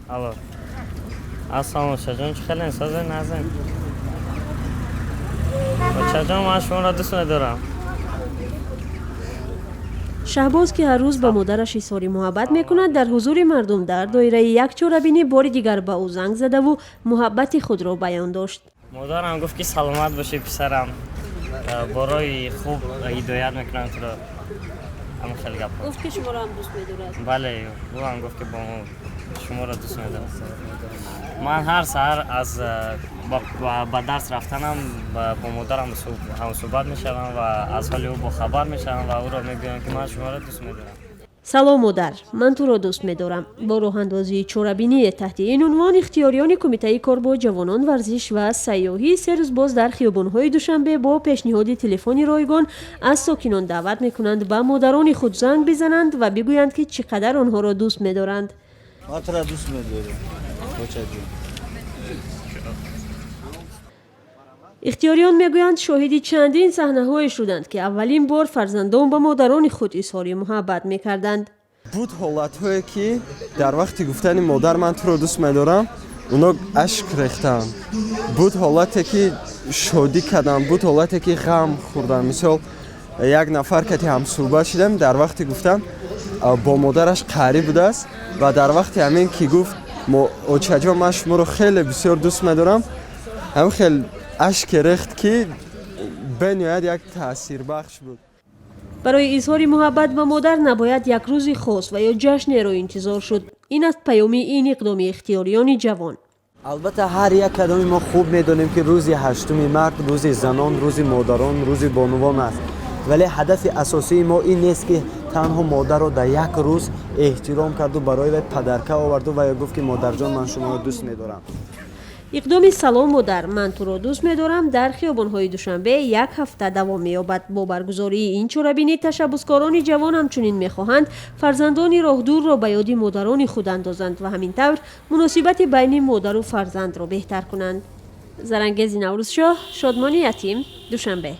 Алло. Ассалому очаҷон, чӣ хелен, созен, назен? Очаҷон, ман шуморо дӯст медорам. Шаҳбоз, ки ҳар рӯз ба модараш изҳори муҳаббат мекунад, дар ҳузури мардум дар доираи як чорабинӣ бори дигар ба ӯ занг задаву муҳаббати худро баён дошт. Модарам гуфт, ки саломат бошӣ, писарам, бо роҳи хуб ҳидоят мекунам туро, ҳамин хеле гапҳо. Гуфт, ки шуморо ҳам дӯст медорад? Бале, ӯ ҳам гуфт, ки бо шуморо дӯст медорам. Ман ҳар саҳар аз ба дарс рафтанам бо модарам ҳамсӯҳбат мешавам ва аз ҳоли ӯ бохабар мешавам ва ӯро мегӯям, ки ман шуморо дӯст медорам. «Салом, модар, ман туро дӯст медорам». Бо роҳандозии чорабиние таҳти ин унвон ихтиёриёни Кумитаи кор бо ҷавонон, варзиш ва сайёҳӣ 3 рӯз боз дар хиёбонҳои Душанбе бо пешниҳоди телефони ройгон аз сокинон даъват мекунанд, ба модарони худ занг бизананд ва бигӯянд, ки чӣ қадар онҳоро дӯст медоранд. Ман туро дӯст медорам, очаҷон. Ихтиёриён мегӯянд, шоҳиди чандин саҳнаҳое шуданд, ки аввалин бор фарзандон ба модарони худ изҳори муҳаббат мекарданд. Буд ҳолатҳое, ки дар вақти гуфтани «Модар, ман туро дӯст медорам», оно ашк рехтанд. Буд ҳолате, ки шодӣ карданд, буд ҳолате, ки ғам хӯрданд. Мисол, як нафар кати ҳамсӯҳбат шудем, дар вақти гуфтан бо модараш қаҳрӣ будааст ва дар вақти ҳамин ки гуфт: «Очаҷон, ман шуморо хеле бисёр дӯст медорам», ҳамин хел ашке рехт, ки бениҳоят як таъсирбахш буд. Барои изҳори муҳаббат ба модар набояд як рӯзи хос ва ё ҷашнеро интизор шуд. Ин аст паёми ин иқдоми ихтиёриёни ҷавон. Албатта, ҳар як кадоми мо хуб медонем, ки рӯзи 8 март рӯзи занон, рӯзи модарон, рӯзи бонувон аст, вале ҳадафи асосии мо ин нест, ки танҳо модарро дар як рӯз эҳтиром карду барои вай подарка оварду ва ё гуфт, ки «Модарҷон, ман шуморо дӯст медорам». Иқдоми «Салом, модар, ман туро дӯст медорам» дар хиёбонҳои Душанбе як ҳафта давом меёбад. Бо баргузории ин чорабинӣ ташаббускорони ҷавон ҳамчунин мехоҳанд фарзандони роҳдурро ба ёди модарони худ андозанд ва ҳамин тавр муносибати байни модару фарзандро беҳтар кунанд. Зарангези Наврӯзшоҳ, Шодмони Ятим, Душанбе.